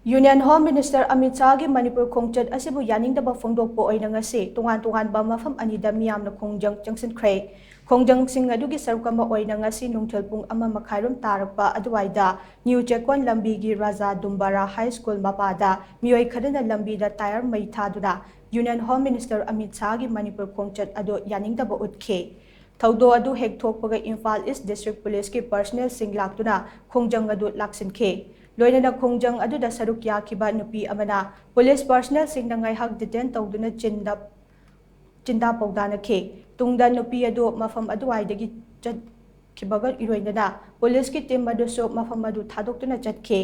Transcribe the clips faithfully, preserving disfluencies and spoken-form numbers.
Union Home Minister Amit Shahꯒꯤ Manipur ꯈꯣꯡꯆꯠ ꯑꯁꯤꯕꯨ ꯌꯥꯅꯤꯡꯗꯕ ꯐꯣꯡꯗꯣꯛꯄ ꯑꯣꯏꯅ ꯉꯁꯤ ꯇꯣꯉꯥꯟ ꯇꯣꯉꯥꯟꯕ ꯃꯐꯝ ꯑꯅꯤꯗ ꯃꯤꯌꯥꯝꯅ ꯈꯣꯡꯖꯪ ꯆꯪꯁꯤꯟꯈ꯭ꯔꯦ꯫ ꯈꯣꯡꯖꯪꯁꯤꯡ ꯑꯗꯨꯒꯤ ꯁꯔꯨꯛ ꯑꯃ ꯑꯣꯏꯅ ꯉꯁꯤ ꯅꯨꯡꯊꯤꯜ ꯄꯨꯡ ꯑꯃ ꯃꯈꯥꯏꯔꯣꯝ ꯇꯥꯔꯛꯄ ꯑꯗꯨꯋꯥꯏꯗ ꯅ꯭ꯌꯨ ꯆꯦꯛꯀꯣꯟ ꯂꯝꯕꯤꯒꯤ ꯔꯥꯖꯥ ꯗꯨꯝꯕꯥꯔꯥ ꯍꯥꯏ ꯁ꯭ꯀꯨꯜ ꯃꯄꯥꯗ ꯃꯤꯑꯣꯏ ꯈꯔꯅ ꯂꯝꯕꯤꯗ ꯇꯥꯌꯔ ꯃꯩ ꯊꯥꯗꯨꯅ Union Home Minister Amit Shahꯒꯤ Manipur ꯈꯣꯡꯆꯠ ꯑꯗꯨ ꯌꯥꯅꯤꯡꯗꯕ ꯎꯠꯈꯤ꯫ ꯊꯧꯗꯣꯛ ꯑꯗꯨ ꯍꯦꯛ ꯊꯣꯛꯄꯒ ꯏꯝꯐꯥꯜ ꯏꯁ ꯗꯤꯁꯇ꯭ꯔꯤꯛ ꯄꯨꯂꯤꯁꯀꯤ ꯄꯔꯁꯅꯦꯜꯁꯤꯡ ꯂꯥꯛꯇꯨꯅ ꯈꯣꯡꯖꯪ ꯑꯗꯨ ꯂꯥꯛꯁꯤꯟꯈꯤ꯫ ꯂꯣꯏꯅꯅ ꯈꯣꯡꯖꯪ ꯑꯗꯨꯗ ꯁꯔꯨꯛ ꯌꯥꯈꯤꯕ ꯅꯨꯄꯤ ꯑꯃꯅ ꯄꯨꯂꯤꯁ ꯄꯔꯁꯅꯦꯜꯁꯤꯡꯅ ꯉꯥꯏꯍꯥꯛ ꯗꯤꯇꯦꯟ ꯇꯧꯗꯨꯅ ꯆꯤꯟꯗ ꯆꯤꯟꯗꯥ ꯄꯧꯗꯥꯅꯈꯤ꯫ ꯇꯨꯡꯗ ꯅꯨꯄꯤ ꯑꯗꯨ ꯃꯐꯝ ꯑꯗꯨꯋꯥꯏꯗꯒꯤ ꯆꯠꯈꯤꯕꯒ ꯏꯔꯣꯏꯅꯅ ꯄꯨꯂꯤꯁꯀꯤ ꯇꯤꯝ ꯑꯗꯨꯁꯨ ꯃꯐꯝ ꯑꯗꯨ ꯊꯥꯗꯣꯛꯇꯨꯅ ꯆꯠꯈꯤ꯫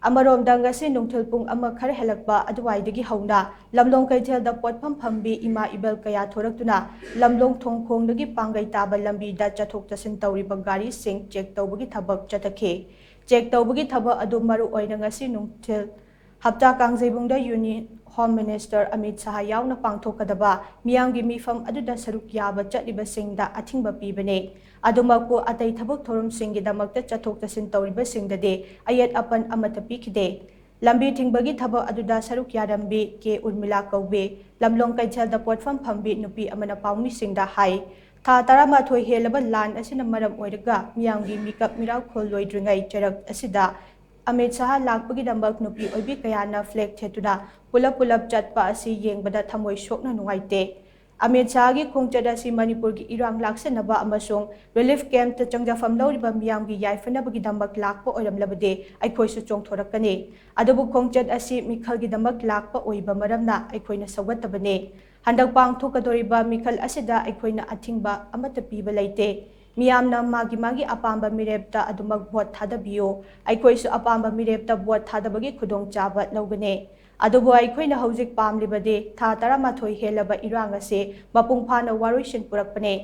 ꯑꯃꯔꯣꯝꯗ ꯉꯁꯤ ꯅꯨꯡꯊꯤꯜ ꯄꯨꯡ ꯑꯃ ꯈꯔ ꯍꯦꯜꯂꯛꯄ ꯑꯗꯨꯋꯥꯏꯗꯒꯤ ꯍꯧꯅ ꯂꯝꯂꯣꯡ ꯀꯩꯊꯦꯜꯗ ꯄꯣꯠꯐꯝ ꯐꯝꯕꯤ ꯏꯃꯥ ꯏꯕꯦꯜ ꯀꯌꯥ ꯊꯣꯔꯛꯇꯨꯅ ꯂꯝꯂꯣꯡ ꯊꯣꯡꯈꯣꯡꯗꯒꯤ ꯄꯥꯡꯒꯩ ꯇꯥꯕ ꯂꯝꯕꯤꯗ ꯆꯠꯊꯣꯛ ꯆꯠꯁꯤꯟ ꯇꯧꯔꯤꯕ ꯒꯥꯔꯤꯁꯤꯡ ꯆꯦꯛ ꯇꯧꯕꯒꯤ ꯊꯕꯛ ꯆꯠꯊꯈꯤ꯫ ꯆꯦꯛ ꯇꯧꯕꯒꯤ ꯊꯕꯛ ꯑꯗꯨ ꯃꯔꯨ ꯑꯣꯏꯅ ꯉꯁꯤ ꯅꯨꯡꯊꯤꯜ ꯍꯞꯇꯥ ꯀꯥꯡꯖꯩꯕꯨꯡꯗ ꯌꯨꯅꯤ ꯍꯣꯝ ꯃꯤꯅꯤꯁꯇꯔ ꯑꯃꯤꯠ ꯁꯍꯥ ꯌꯥꯎꯅ ꯄꯥꯡꯊꯣꯛꯀꯗꯕ ꯃꯤꯌꯥꯝꯒꯤ ꯃꯤꯐꯝ ꯑꯗꯨꯗ ꯁꯔꯨꯛ ꯌꯥꯕ ꯆꯠꯂꯤꯕꯁꯤꯡꯗ ꯑꯊꯤꯡꯕ ꯄꯤꯕꯅꯤ꯫ ꯑꯗꯨꯃꯛꯄꯨ ꯑꯇꯩ ꯊꯕꯛ ꯊꯧꯔꯝꯁꯤꯡꯒꯤꯗꯃꯛꯇ ꯆꯠꯊꯣꯛ ꯆꯠꯁꯤꯟ ꯇꯧꯔꯤꯕꯁꯤꯡꯗꯗꯤ ꯑꯌꯦꯠ ꯑꯄꯟ ꯑꯃꯠꯇ ꯄꯤꯈꯤꯗꯦ꯫ ꯂꯝꯕꯤ ꯊꯤꯡꯕꯒꯤ ꯊꯕꯛ ꯑꯗꯨꯗ ꯁꯔꯨꯛ ꯌꯥꯔꯝꯕꯤ ꯀꯦ ꯎꯔꯃꯤꯂꯥ ꯀꯧꯕꯤ ꯂꯝꯂꯣꯡ ꯀꯩꯊꯦꯜꯗ ꯄꯣꯠꯐꯝ ꯐꯝꯕꯤ ꯅꯨꯄꯤ ꯑꯃꯅ ꯄꯥꯎꯃꯤꯁꯤꯡꯗ ꯍꯥꯏ, ꯊꯥ ꯇꯔꯥꯃꯥꯊꯣꯏ ꯍꯦꯜꯂꯕ ꯂꯥꯟ ꯑꯁꯤꯅ ꯃꯔꯝ ꯑꯣꯏꯔꯒ ꯃꯤꯌꯥꯝꯒꯤ ꯃꯤꯀꯞ ꯃꯤꯔꯥꯎ ꯈꯣꯜꯂꯣꯏꯗ꯭ꯔꯤꯉꯩ ꯆꯩꯔꯛ ꯑꯁꯤꯗ ꯑꯃꯤꯠ ꯁꯍꯥ ꯂꯥꯛꯄꯒꯤꯗꯃꯛ ꯅꯨꯄꯤ ꯑꯣꯏꯕꯤ ꯀꯌꯥꯅ ꯐ꯭ꯂꯦꯒ ꯊꯦꯠꯇꯨꯅ ꯄꯨꯂꯞ ꯄꯨꯂꯞ ꯆꯠꯄ ꯑꯁꯤ ꯌꯦꯡꯕꯗ ꯊꯃꯣꯏ ꯁꯣꯛꯅ ꯅꯨꯡꯉꯥꯏꯇꯦ꯫ ꯑꯃꯤꯠ ꯁꯍꯥꯒꯤ ꯈꯣꯡꯆꯠ ꯑꯁꯤ ꯃꯅꯤꯄꯨꯔꯒꯤ ꯏꯔꯥꯡ ꯂꯥꯛꯁꯤꯟꯅꯕ ꯑꯃꯁꯨꯡ ꯔꯤꯂꯤꯐ ꯀꯦꯝꯞꯇ ꯆꯪꯖꯐꯝ ꯂꯧꯔꯤꯕ ꯃꯤꯌꯥꯝꯒꯤ ꯌꯥꯏꯐꯅꯕꯒꯤꯗꯃꯛ ꯂꯥꯛꯄ ꯑꯣꯏꯔꯝꯂꯕꯗꯤ ꯑꯩꯈꯣꯏꯁꯨ ꯆꯣꯡꯊꯣꯔꯛꯀꯅꯤ꯫ ꯑꯗꯨꯕꯨ ꯈꯣꯡꯆꯠ ꯑꯁꯤ ꯃꯤꯈꯜꯒꯤꯗꯃꯛ ꯂꯥꯛꯄ ꯑꯣꯏꯕ ꯃꯔꯝꯅ ꯑꯩꯈꯣꯏꯅ ꯁꯧꯒꯠꯇꯕꯅꯤ꯫ ꯍꯟꯗꯛ ꯄꯥꯡꯊꯣꯛꯀꯗꯧꯔꯤꯕ ꯃꯤꯈꯜ ꯑꯁꯤꯗ ꯑꯩꯈꯣꯏꯅ ꯑꯊꯤꯡꯕ ꯑꯃꯠꯇ ꯄꯤꯕ ꯂꯩꯇꯦ꯫ ꯃꯤꯌꯥꯝꯅ ꯃꯥꯒꯤ ꯃꯥꯒꯤ ꯑꯄꯥꯝꯕ ꯃꯤꯔꯦꯞꯇ ꯑꯗꯨꯃꯛ ꯚꯣꯠ ꯊꯥꯗꯕꯤꯌꯨ꯫ ꯑꯩꯈꯣꯏꯁꯨ ꯑꯄꯥꯝꯕ ꯃꯤꯔꯦꯞꯇ ꯚꯣꯠ ꯊꯥꯗꯕꯒꯤ ꯈꯨꯗꯣꯡꯆꯥꯕ ꯂꯧꯒꯅꯤ꯫ ꯑꯗꯨꯕꯨ ꯑꯩꯈꯣꯏꯅ ꯍꯧꯖꯤꯛ ꯄꯥꯝꯂꯤꯕꯗꯤ ꯊꯥ ꯇꯔꯥꯃꯥꯊꯣꯏ ꯍꯦꯜꯂꯕ ꯏꯔꯥꯡ ꯑꯁꯤ ꯃꯄꯨꯡ ꯐꯥꯅ ꯋꯥꯔꯣꯏꯁꯤꯟ ꯄꯨꯔꯛꯄꯅꯤ꯫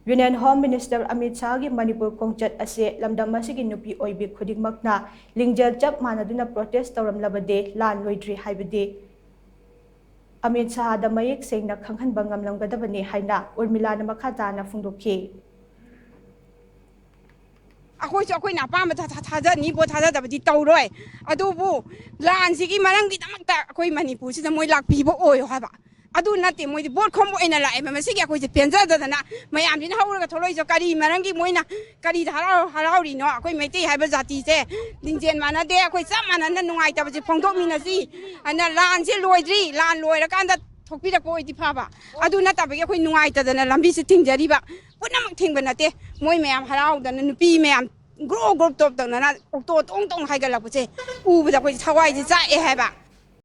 ꯌꯨꯅꯤꯌꯟ ꯍꯣꯝ ꯃꯤꯅꯤꯁꯇꯔ ꯑꯃꯤꯠ ꯁꯍꯥꯒꯤ ꯃꯅꯤꯄꯨꯔ ꯈꯣꯡꯆꯠ ꯑꯁꯤ ꯂꯝꯗꯝ ꯑꯁꯤꯒꯤ ꯅꯨꯄꯤ ꯑꯣꯏꯕꯤ ꯈꯨꯗꯤꯡꯃꯛꯅ ꯂꯤꯡꯖꯦꯜ ꯆꯞ ꯃꯥꯟꯅꯗꯨꯅ ꯄ꯭ꯔꯣꯇꯦꯁ ꯇꯧꯔꯝꯂꯕꯗꯤ ꯂꯥꯟ ꯂꯣꯏꯗ꯭ꯔꯤ ꯍꯥꯏꯕꯗꯤ ꯑꯃꯤꯠ ꯁꯍꯥꯗ ꯃꯌꯦꯛ ꯁꯦꯡꯅ ꯈꯪꯍꯟꯕ ꯉꯝꯂꯝꯒꯗꯕꯅꯤ ꯍꯥꯏꯅ ꯎꯔꯃꯤꯂꯥꯅ ꯃꯈꯥ ꯇꯥꯅ ꯐꯣꯡꯗꯣꯛꯈꯤ꯫ ꯑꯩꯈꯣꯏꯁꯨ ꯑꯩꯈꯣꯏꯅ ꯑꯄꯥꯝꯕ ꯊꯥ- ꯊꯥ- ꯊꯥꯖꯅꯤ, ꯚꯣꯠ ꯊꯥꯗꯗꯕꯗꯤ ꯇꯧꯔꯣꯏ꯫ ꯑꯗꯨꯕꯨ ꯂꯥꯟꯁꯤꯒꯤ ꯃꯔꯝꯒꯤꯗꯃꯛꯇ ꯑꯩꯈꯣꯏ ꯃꯅꯤꯄꯨꯔꯁꯤꯗ ꯃꯣꯏ ꯂꯥꯛꯄꯤꯕ ꯑꯣꯏꯌꯣ ꯍꯥꯏꯕ꯫ ꯑꯗꯨ ꯅꯠꯇꯦ, ꯃꯣꯏꯗꯤ ꯚꯣꯠ ꯈꯣꯝꯕ ꯑꯣꯏꯅ ꯂꯥꯛꯑꯦꯕ꯫ ꯃꯁꯤꯒꯤ ꯑꯩꯈꯣꯏꯁꯦ ꯄꯦꯟꯖꯗꯗꯅ ꯃꯌꯥꯝꯁꯤꯅ ꯍꯧꯔꯒ ꯊꯣꯛꯂꯛꯏꯁꯦ ꯀꯔꯤ ꯃꯔꯝꯒꯤ, ꯃꯣꯏꯅ ꯀꯔꯤꯗ ꯍꯔꯥꯎ ꯍꯔꯥꯎꯔꯤꯅꯣ? ꯑꯩꯈꯣꯏ ꯃꯩꯇꯩ ꯍꯥꯏꯕ ꯖꯥꯇꯤꯁꯦ ꯂꯤꯡꯖꯦꯜ ꯃꯥꯟꯅꯗꯦ꯫ ꯑꯩꯈꯣꯏ ꯆꯞ ꯃꯥꯟꯅꯅ ꯅꯨꯡꯉꯥꯏꯇꯕꯁꯦ ꯐꯣꯡꯗꯣꯛꯃꯤꯟꯅꯁꯤ꯫ ꯑꯗꯨꯅ ꯂꯥꯟꯁꯦ ꯂꯣꯏꯗ꯭ꯔꯤ, ꯂꯥꯟ ꯂꯣꯏꯔꯀꯥꯟꯗ ꯊꯣꯛꯄꯤꯔꯛꯄ ꯑꯣꯏꯗꯤ ꯐꯕ꯫ ꯑꯗꯨ ꯅꯠꯇꯕꯒꯤ ꯑꯩꯈꯣꯏ ꯅꯨꯡꯉꯥꯏꯇꯗꯅ ꯂꯝꯕꯤꯁꯦ ꯊꯤꯡꯖꯔꯤꯕ꯫ ꯄꯨꯝꯅꯃꯛ ꯊꯤꯡꯕ ꯅꯠꯇꯦ, ꯃꯣꯏ ꯃꯌꯥꯝ ꯍꯔꯥꯎꯗꯅ, ꯅꯨꯄꯤ ꯃꯌꯥꯝ ꯒ꯭ꯔꯣ ꯒ꯭ꯔꯣ ꯇꯣꯞ ꯇꯧꯅꯅ ꯑꯣꯛꯇꯣ ꯇꯣꯡ ꯇꯣꯡ ꯍꯥꯏꯒꯠꯂꯛꯄꯁꯦ ꯎꯕꯗ ꯑꯩꯈꯣꯏ ꯊꯋꯥꯏꯁꯦ ꯆꯥꯛꯑꯦ ꯍꯥꯏꯕ꯫